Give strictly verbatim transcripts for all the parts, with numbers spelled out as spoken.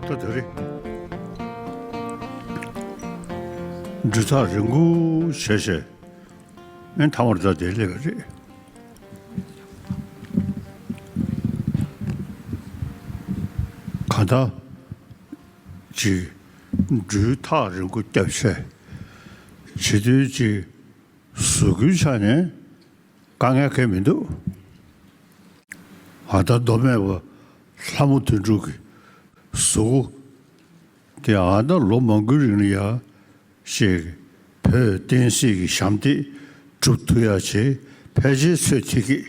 ད་དེ་རེད། འགྲུལ་ཐག་རིང་པོ་བྱས་བྱས། ཨེ་ཐ་མར་ད་དེ་སླེབས་པ་རེད། གང་ལྟར་ཅིག་འགྲུལ་ཐག་རིང་པོ་བརྒྱབ་བྱས། བྱེད་དུས་ཅིག་གཟུགས་པོའི་ཆ་ནས་དཀའ་ངལ་གང་ཡང་མི་འདུག་ཨ་ད་མདོ་སྨད་པ་ལྷ་མོ་དོན་གྲུབ་ཀྱི་གཟུགས་པོ་དེ་ཨ་ད་ལོ་མང་པོའི་རིང་ལ་ཡ་ཞིག་བོད་བསྟན་སྲིད་ཀྱི་ཞབས་འདེགས་སྒྲུབ་ཐུབ་ཡ་ཆེད་ཕལ་ཆེར་ཚོད་ཐིག་གི།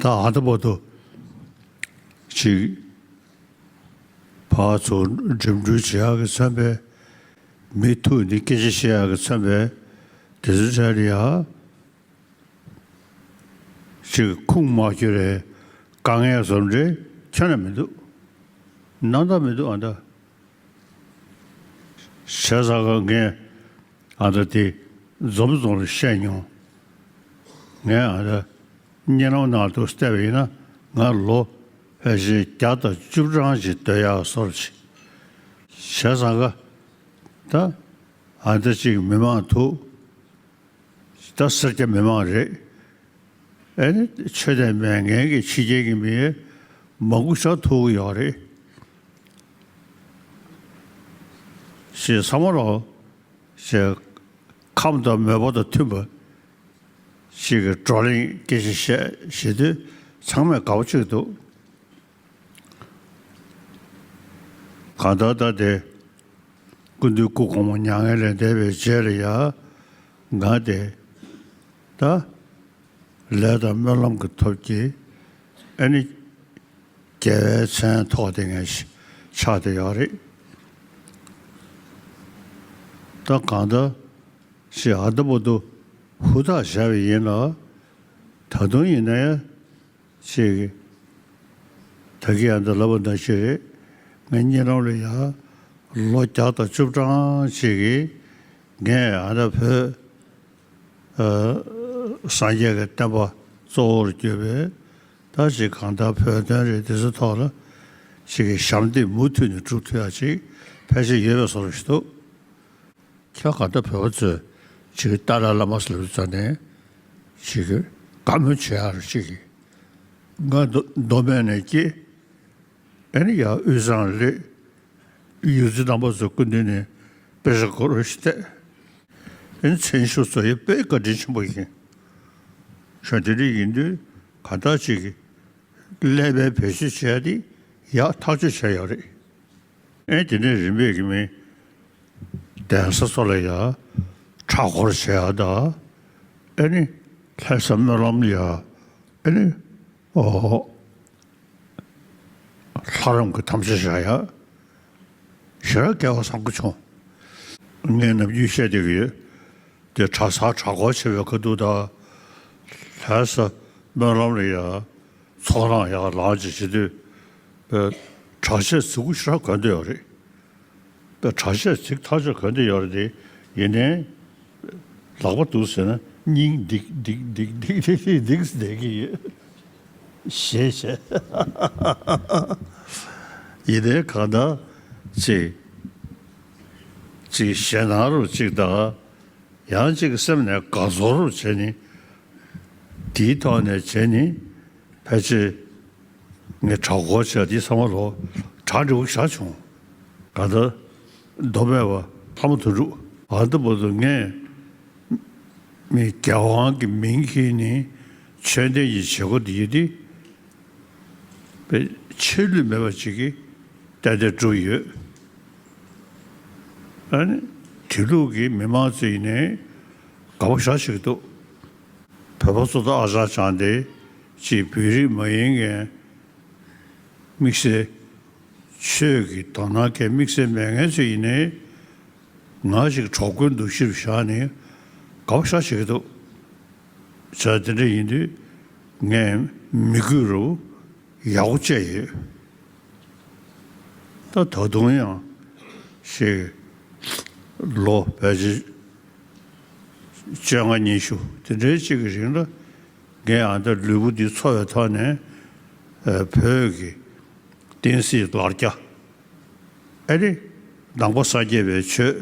ད་ཨ་ད་བར་དུ་ཅིག་ཕར་ཚུར་འགྲིམ་འགྲུལ་བྱེད་ཡག་གི་མཚོན་པའི། མི་ཐུག་ནས་སྐད་ཆ་བཤད་ཡག་གི་མཚོན་པའི། དེ་ཚོའི་གྲས་ལ་ཡ། ཅིག་ཁུངས་མ་འཁྱོལ་བའི་དཀའ་ངལ་བཟོ་འདྲ་ཁྱོན་ནས་མི་འདུག་རྣམ་དག་མི་འདུག་ཨ་ད། བྱས་ཙང་ཀ་ངས་ཨ་ད་དེ་འཛོམས་རྫོང་ལ་བཤད་མྱོང་། ངས་ཨ་ད་གཉིད་ལམ་ནང་དུ་བལྟས་པ་ཡིན་ན་ང་ལོ་ཕལ་ཆེར་བརྒྱ་དང་བཅུ་གྲངས་ཤིག་སྡོད་ཡག་བཟོ་འདྲ་ཅིག་བྱས་ཙང་ཀ་ད་ཨ་ད་ཅིག་མི་མང་ཐུག་ད་སེར་སྐྱ་མི་མང་རེད། ཨེ་ནི་ཆོས་དད་མེད་མཁན་གྱི་ཕྱི་རྒྱལ་གྱི་མི་མང་པོ་ཞིག་ཐུག་གི་ཡོད་རེད། ཞེས་བསམ་བློ་ཞེས་ཁམས་དང་མོས་པ་དང་མཐུན་པ་ཞིག་གི་བགྲོ་གླེང་སྐད་ཆ་བཤད་བྱེད་དུས་ཚང་མས་དགའ་པོ་བྱེད་ཀྱི་འདུག་གང་ལྟར་ད་དེ་སྐུ་མདུན་སྐུ་གོང་མ་མྱ་ངན་ལས་འདས་པའི་རྗེས་ལ་ཡ་ང་དེ་ད་ལས་དང་སྨོན་ལམ་གྱི་ཐོབ་ཀྱི་ཨ་ནི་རྒྱལ་བའི་མཚན་ཐོགས་དེ་ངས་ཆགས་བསྡད་ཡོད་རེད། ད་གང་ལྟར་ཞེས་ཨ་ད་བར་དུ་ཧུར་ཐག་བྱས་པ་ཡིན་ལ། ད་དུང་ཡིན་ན་ཡང་ཅིག་ད་གིན་ཨ་ད་ལབ་པ་ནང་བཞིན་རེད། ངའི་གཉིད་ལམ་ལ་ཡང་ལོ་བརྒྱ་དང་བཅུ་གྲངས་ཅིག་གིས་ངས་ཨ་ད་བོད་ཨ་སངས་རྒྱས་ཀྱི་བསྟན་པ་གཙོ་བོར་གྱུར་པའི་ད་ཅིག་གང་ལྟར་བོད་དོན་རེད་དེ་ཚོའི་ཐོག་ལ་ཅིག་གི་ཞབས་འདེགས་མུ་མཐུད་ནས་སྒྲུབ་ཐུབ་ཡ་ཅིག་ཕལ་ཆེར་ཡོད་པའི་བཟོ་འདྲ་ཞིག་འདུག་ཁྱེད་ག་ད་བོད་པ་ཚོས་ཅིག་ཏཱ་ལའི་བླ་མ་ཟེར་ལབ་ཙ་ནས་ཅིག་བཀའ་མོལ་བྱེད་ཡག་རུ་ཅིག་ང་མདོ་མདོ་སྨད་ནས་སྐྱེས། ཨ་ནི་ཡར་དབུས་གཙང་སླེབས། ཡུལ་གཙོ་རྣམ་པ་ཚོའི་སྐུ་མདུན་ནས་དཔེ་ཆ་སྐོར་ཞིག་བལྟས། ཨ་ནི་མཚན་ཞུ་ཚོ་ཡི་དཔེ་བཀའ་དྲིན་ཆེན་པོ་ཡིན། ཞོ་དེ་འདྲ་ཡིན་དུས་ག་ད་ཅིག་ཀླད་པའི་བེད་སྤྱོད་བྱས་ཏེ་ཡག་ཐག་གཅོད་བྱས་ཡོད་རེད། ཨེ་དེ་ནས་རིམ་པས་ཀྱི་མི་གདན་ས་སོགས་ལ་ཡང་གྲྭ་སྐོར་བྱེད་ཡག་དང་། ཨེ་ནི་ལྷ་ས་སྨོན་ལམ་ལ་ཡང་ཨེ་ནི་ཨོ་ལྷ་རམས་ཀྱི་དམ་བཅའ་བཞག་ཡག་ཞེ་དྲག་སྐལ་བ་བཟང་པོ་བྱུང་། ངས་ནམ་རྒྱུན་བཤད་བསྡད་ཀྱི་ཡོད། དེ་གྲྭ་ས་གྲྭ་སྐོར་བྱེད་པའི་ཁ་ཐུག་དང་། ལྷ་ས་སྨོན་ལམ་ལ་ཡང་ཚོགས་ལངས་ཡག་ལངས་ཅིག་བྱེད་དུས་པའི་གྲྭ་ཆས་གཟུགས་པོ་ཞེ་དྲག་གོན་བསྡད་ཡོད་རེད། པའི་གྲྭ་ཆས་གཟིགས་ཐག་ཆོད་གོན་བསྡད་ཡོད་རེད་དེ། ཡིན་ནའི་ལག་པ་འདུག་ཟེར་ན་སྙིང་ལྡིག་ལྡིག་ལྡིག་ལྡིག་ལྡིག་ལྡིག་ལྡིག་བསྡད་ཀྱི་ཡོད། ཞེས་བཤད། ཡིན་ནའི་གང་ལྟར་ཅིག་ཅིག་ཞེད་སྣང་རུ་ཅིག་དང་། ཡང་ཅིག་སེམས་ནས་དགའ་ཚོར་བྱས་ནས། དེའི་ཐོག་ནས་བྱས་ནས་ཕལ་ཆེར་ངས་གྲྭ་སྐོར་བྱས་དེ་ཚང་མ་ལོ་གྲ་འགྲིག་པོ་ཞེ་དྲག་བྱུང་། གང་ལྟར་མདོ་སྨད་པ་ལྷ་མོ་དོན་གྲུབ་ཨ་ད་བར་དུ་ངས་མི་རྒྱལ་དབང་གི་མིང་གིས་ནི་ཆོས་ལྡན་གྱི་བྱེད་སྒོ་འདི་ཡིན་ཏེ། པའི་ཆད་ལུས་མེད་པ་ཅིག་གིས་ཏན་ཏན་བསྒྲུབས་ཡོད། ཨ་ནི་དེ་ལུགས་ཀྱི་མི་མང་ཚོ་ཡིན་ནའི་དགའ་པོ་ཞེ་དྲག་འདུག་བོད་པ་ཚོ་དང་ཨ་ཅག་ཅང་དེ་ཅིག་བོད་རིགས་མ་ཡིན་མཁན་དམིགས་བསལ་ཆོས་ཀྱི་དོ་སྣང་མཁན་དམིགས་བསལ་མེད་མཁན་ཚོ་ཡིན་ནའི། ང་ཞིག་གྲོགས་པོའི་འདུ་ཤེས་བཞག་ནས་དགའ་པོ་ཞེ་དྲག་བྱེད་ཀྱི་འདུག་བྱས་དེ་འདྲ་ཡིན་དུས་ངས་མི་དགོས་རུ་ཡག་པོ་བྱས་ཡོད། ད་ད་དུང་ཡང་ཞིག་ལོ་ཕལ་ཆེར་བཅོ་ལྔ་ཉི་ཤུ་དེ་འདྲའི་ཅིག་གི་རིང་ལ་ ངས་ཨ་ད་ལུས་པོ་འདི་འཚོ་བའི་ཐོག་ནས་ཨ་བོད་ཀྱི་བསྟན་སྲིད་ལར་རྒྱ། ཨ་ནི་ནང་པ་སངས་རྒྱས་པའི་ཆོས།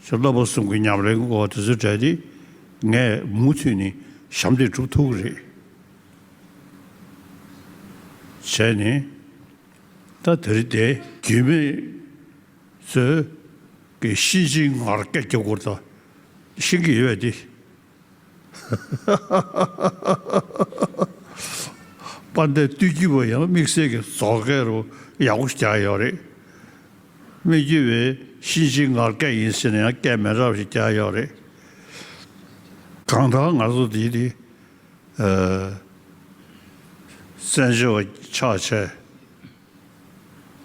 ཞེས་བསླབ་པ་གསུམ་གྱི་ཉམས་ལེན་སྐོར་དེ་ཚོའི་གྲས་དེ་ངས་མུ་མཐུད་ནས་ཞབས་འདེགས་སྒྲུབ་ཐུབ་ཀྱི་རེད། བྱས་ནས་ད་དེ་རིང་དེ་རྒྱུད་སྨད་ཚོས་ཀྱི་གཤིན་རྗེའི་ངར་སྐད་རྒྱག་དགོས་ད་ཤེས་ཀྱི་ཡོད་དེ། དཔལ་ལྡན་སྟོད་ཀྱི་བུ་ཡང་དམིགས་བསལ་གྱི་རྫོགས་སྐད་རུ་ཡག་པོ་ཞིག་རྒྱག་ཡོད་རེད། སྨད་རྒྱུད་པའི་གཤིན་རྗེའི་ངར་སྐད་ཡིན་ཟེར་ནས་ཡང་སྐད་མི་འདྲ་བ་ཞིག་རྒྱག་ཡོད་རེད། གང་ལྟར་ང་ཚོ་འདི་འདི་ཨ་བཙན་བྱོལ་བ་ཆགས་བྱས།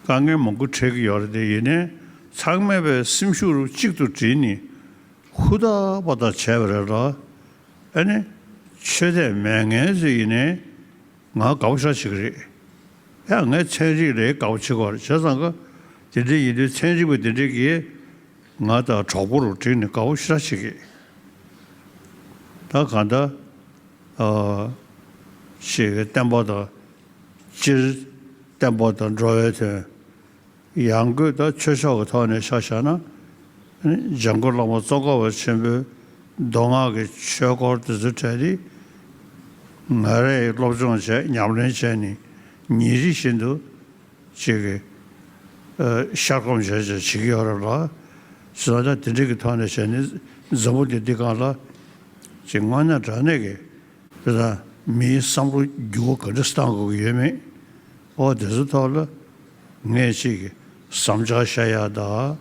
དཀའ་ངལ་མང་པོ་འཕྲད་ཀྱི་ཡོད་རེད་དེ། ཡིན་ནའི་ཚང་མས་པའི་སེམས་ཤུགས་རུ་གཅིག་ཏུ་བསྒྲིལ་ནས་ཧུར་ཐག་པ་ཐག་བྱས་པ་རེད་ལ། ཨ་ནི་ཆོས་དད་མེད་མཁན་ཚོ་ཡིན་ནའི་ང་དགའ་པོ་ཞེ་དྲག་བྱེད་ཀྱི་རེད། ཡང་ངས་ཚན་རིག་ལ་དགའ་པོ་བྱེད་ཀྱི་ཡོད་རེད། བྱས་ཙང་ཀ་དེ་འདྲ་ཡིན་དུས་ཚན་རིག་པ་དེ་འདྲ་གིས་ང་དང་གྲོགས་པོ་རུ་བསྒྲིལ་ནས་དགའ་པོ་ཞེ་དྲག་བྱེད་ཀྱི། ད་གང་ལྟར་ཨ་ཞིག་གི་བསྟན་པ་དང་། སྤྱིར་བསྟན་པ་དང་འགྲོ་བའི་དོན། ཡང་སྒོས་ད་ཆོས་ཕྱོགས་ཀྱི་ཐོག་ནས་ཆ་བཞག་ན། ཨ་ནི་འཇམ་མགོན་བླ་མ་ཙོང་ཁ་པ་ཆེན་པོའི་མདོ་སྔགས་ཀྱི་ཆོས་སྐོར་དེ་ཚོའི་གྲས་དེ་ང་རས་སློབ་སྦྱོང་བྱས། ཉམས་ལེན་བྱས་ནས་ཉིན་རེ་བཞིན་དུ་ཅིག་གི་ཨ་ཤར་སྒོམ་བྱས་བྱས་བྱེད་ཀྱི་ཡོད་རེད་ལ། བྱས་ཙང་ད་དེ་འདྲ་གི་ཐོག་ནས་བྱས་ནས་འཛམ་བུ་གླིང་འདི་སྒང་ལ་ཅིག་དངོས་གནས་དྲང་གནས་ཀྱི་དེ་དང་མིའི་བསམ་བློ་འགྱུར་བ་ག་འདྲ་བཏང་དགོས་ཀྱི་ཡོད་མེད། ཨོ་དེ་ཚོ་ཐོག་ལ་ངས་ཅིག་གི་བསམ་འཆར་བཤད་ཡག་དང་།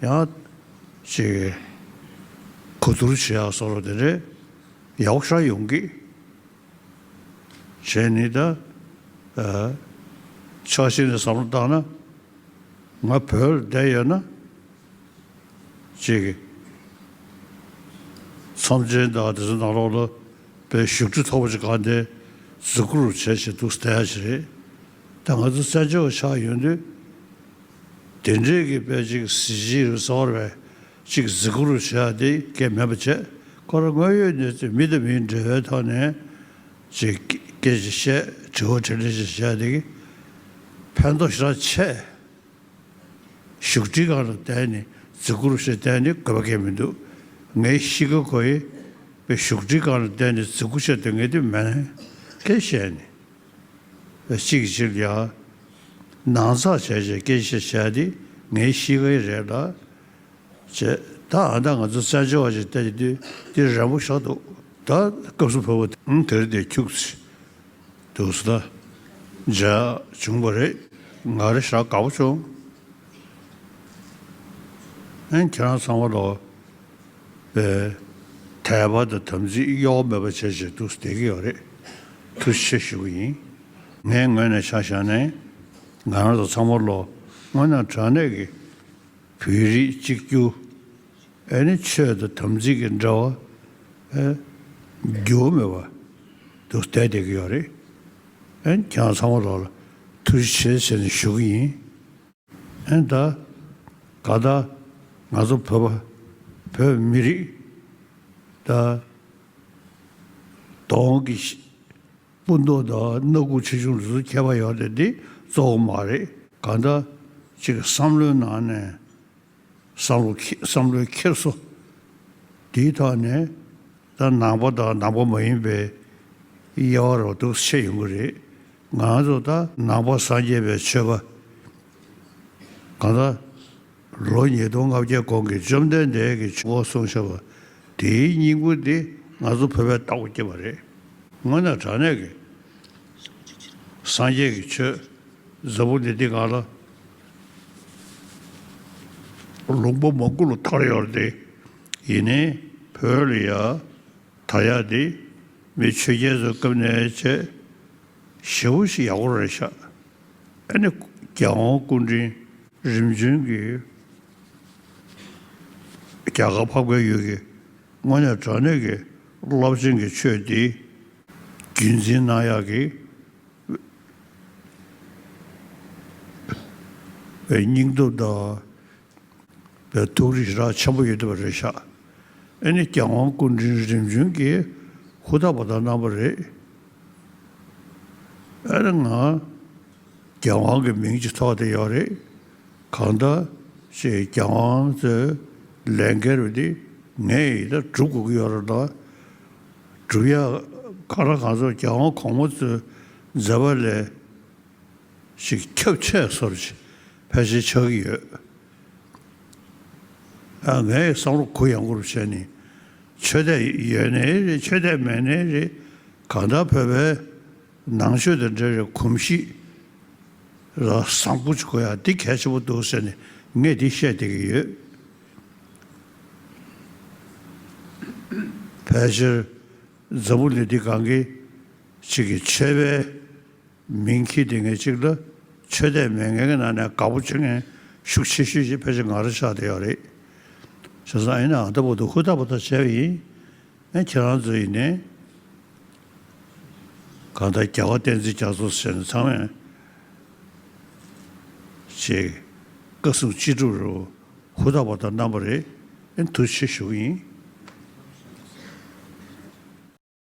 ཡང་ཅིག་གི་གོ་བསྡུར་བྱེད་ཡག་སོགས་ལ་དེ་འདྲའི་ཡག་པོ་ཞེ་དྲག་ཡོང་གི། བྱས་ནས་ད་ཨ་ཕྱོགས་གཅིག་ནས་བསམ་བློ་བཏང་ན། ང་བོད་ལ་བསྡད་ཡོད་ན་ཅིག་གི་ཚོམས་ཆེན་དང་དེ་ཚོ་ནང་ལོགས་ལ་དཔེ་བཞུགས་ཁྲི་མཐོ་པོ་ཅིག་གང་དེ་འཛུགས་སྐྲུན་བྱས་བྱས་འདུག་བསྡད་ཡག་ཅིག་རེད། ད་ང་ཚོ་བཙན་བྱོལ་བ་ཆགས་ཡོང་དུས། དེ་འདྲའི་གི་དཔེ་ཅིག་གཟི་བརྗིད་རུ་གསོར་བའི་ཅིག་གཟིགས་སྐོར་བྱ་དེ་སྐད་མེད་པ་བྱས། ཁོ་རང་དངོས་ཡོད་གནས་ཚུལ་མི་དང་མིའི་འབྲེལ་བའི་ཐོག་ནས་ཅིག་སྐད་ཅིག་བཤད། དྲི་བ་དྲིས་ལན་ཅིག་བྱ་དེ་གི་ཕན་ཐོགས་ཞེ་དྲག་ཆེ། བཞུགས་ཁྲིའི་སྒང་ལ་བསྡད་ནས་གཟིགས་སྐོར་བྱས་བསྡད་ནས་དགོས་པ་གང་ཡང་མི་འདུག་ངའི་གཤིས་ཀ་ཁོ་ཡི་དཔེ་བཞུགས་ཁྲིའི་སྒང་ལ་བསྡད་ནས་གཟིགས་སྐོར་བྱས་བསྡད་མཁན་དེ་མེད་ན་སྐད་བཤད་ནས། གཅིག་གིས་གཅིག་ལ་ཡ་ནང་ཚགས་བྱས་བྱས་སྐད་ཆ་བཤད་དེ་ངའི་གཤིས་ཀ་ཡི་རེད་ལ། བྱས་ད་ཨ་ད་ང་ཚོ་བཙན་བྱོལ་བ་ཞིག་བལྟས་དུས་འདི་རན་པོ་ཞེ་དྲག་འདུག་ད་སྐབས་སུ་བབ་པ་དེ་རིང་དེ་ཁྱུག་ཙམ་འདུག་ཟེར། ད་མཇལ་བྱུང་བ་རེད། ང་རང་ཞེ་དྲག་དགའ་པོ་བྱུང་། ཨན་ཁྱེད་རང་ཚང་མ་ལོ། པའི་དད་པ་དང་དམ་ཚིག་གཡོ་བ་མེད་པ་བྱས་བྱས་འདུག་བསྡད་ཀྱི་ཡོད་རེད། ཐུགས་རྗེ་ཆེ་ཞུ་གི་ཡིན། ངའི་ངོས་ནས་ཆ་བཞག་ནས་ང་རང་ཚོ་ཚང་མ་ལོ་དངོས་གནས་དྲང་གནས་ཀྱི་བོད་རིགས་གཅིག་གྱུར། ཨ་ནི་ཆོས་དང་དམ་ཚིག་གི་འབྲེལ་བ་ཨེ་འགྱུར་བ་མེད་པ་འདུག་བསྡད་བསྡད་ཀྱི་ཡོད་རེད། ཨ་ནི་ཁྱེད་རང་ཚང་མ་ལོ་ལ་ཐུགས་རྗེ་ཆེ་ཟེར་ནས་ཞུ་གི་ཡིན། ཨན་ད། ག་ད། ང་ཚོ་བོད་པ། བོད་མི་རིགས། ད། གདོང་གི་ཤ། སྤུ་མདོག་དང་སྣ་ཁུག་ཆེ་ཆུང་དེ་ཚོ་ཁྱད་པར་ཡོད་རེད་དེ་གཙོ་བོ་མ་རེད། གང་ལྟར་ཅིག་བསམ་བློའི་ནང་ནས་བསམ་བློ་ཁེ་བསམ་བློའི་འཁྱེར་སོ་དེའི་ཐོག་ནས། ད་ནང་པ་དང་ནང་པ་མ་ཡིན་པའི་དབྱེ་བ་རུ་འདུག་ཕྱེ་ཡོང་གི་རེད། ང་ཚོ་ད་ནང་པ་སངས་རྒྱས་པའི་ཆོས་པ། གང་ལྟར་ལོ་ཉིས་སྟོང་ལྔ་བརྒྱ་གོང་གི་བཅོམ་ལྡན་འདས་ཀྱི་ཆོས་སྐོར་གསུངས་བཞག་པ་དེའི་སྙིང་པོ་འདི་ང་ཚོ་བོད་པས་བཏགས་པ་སྐྱེས་པ་རེད། དངོས་གནས་དྲང་གནས་ཀྱི་སངས་རྒྱས་ཀྱི་ཆོས། འཛམ་བུ་གླིང་འདི་སྒང་ལ་ལུང་པ་མང་པོ་ལ་དར་ཡོད་རེད་དེ། ཡིན་ནའི་བོད་ལ་ཡ་དར་ཡག་དེ་མི་ཆོས་རྒྱལ་ཚོའི་སྐབས་ནས་བྱས་ཞེ་པོ་ཞིག་ཡག་པོ་རེད་ཤག་ཨ་ནི་རྒྱལ་དབང་སྐུ་ཕྲེང་རིམ་བྱོན་གྱི་རྒྱ་གར་འཕགས་པའི་ཡུལ་གྱི་དངོས་གནས་དྲང་གནས་ཀྱི་རླབས་ཆེན་གྱི་ཆོས་འདི་རྒྱུན་འཛིན་གནང་ཡག་གི་པའི་སྙིང་སྟོབས་དང་པའི་ཐུགས་རིག་ཞེ་དྲག་ཆེན་པོ་ཡོད་བསྡད་པ་རེད་ཤག་ཨ་ནི་རྒྱལ་དབང་སྐུ་ཕྲེང་རིམ་བྱོན་གྱི་ ཧུར་ཐག་པ་དང་རྣམ་པ་རེད། ཨ་ནི་ང་རྒྱལ་དབང་གི་མིང་ཅིག་ཐོགས་བསྡད་ཡོད་རེད། གང་ལྟར་ཅིག་རྒྱལ་དབང་ཚོའི་ལས་འགན་རེད་དེ། ངས་ཡིན་ད་སྒྲུབ་དགོས་ཀྱི་ཡོད་རེད་ལ། སྒྲུབ་ཡ་གང་ལ་གང་འཚམ་རྒྱལ་དབང་གོང་མ་ཚོའི་མཛད་པ་ལས་ཞིག་ཁྱབ་ཆེ་བཟོ་འདྲ་ཕལ་ཆེར་ཆགས་ཀྱི་ཡོད། ཨ། ངས་བསམ་བློ་གུ་ཡངས་པོ་བྱས་ནས། ཆོས་དད་ཡོད་ནའི་རེད། ཆོས་དད་མེད་ནའི་རེད། གང་ལྟར་བོད་པའི་ནང་ཆོས་དང་འབྲེལ་བའི་གོམས་གཤིས་ལ་བཟང་པོ་ཅིག་དགོས་ཡ་འདི་གལ་ཆེན་པོ་འདུག་ཟེར་ནས་ངས་འདི་བཤད་བསྡད་ཀྱི་ཡོད། ཕལ་ཆེར་འཛམ་བུ་གླིང་འདི་སྒང་གི་ཅིག་གི་ཆོས་པའི་མིང་འཁྱེར་བསྡད་མཁན་ཅིག་ལ། ཆོས་དད་མེད་མཁན་གྱི་ནང་ནས་དགའ་པོ་བྱེད་མཁན་ཤུགས་ཆེ་ཤོས་ཅིག་ཕལ་ཆེར་ང་རང་ཆགས་བསྡད་ཡོད་རེད། བྱས་ཙང་ཡིན་ནའང་ད་བར་དུ་ཧུར་ཐག་པ་ཐག་བྱས་པ་ཡིན། ཨ། ཁྱེད་རང་ཚོ་ཡིན་ནའི་གང་ལྟར་རྒྱལ་བ་བསྟན་འཛིན་རྒྱ་མཚོ་ཟེར་ནས་ཚང་མས་ཅིག་བཀའ་གསུང་ཅི་སྒྲུབ་རུ་ཧུར་ཐག་པ་དང་རྣམ་པ་རེད། ཨ། ཐུགས་རྗེ་ཆེ་ཞུ་གི་ཡིན།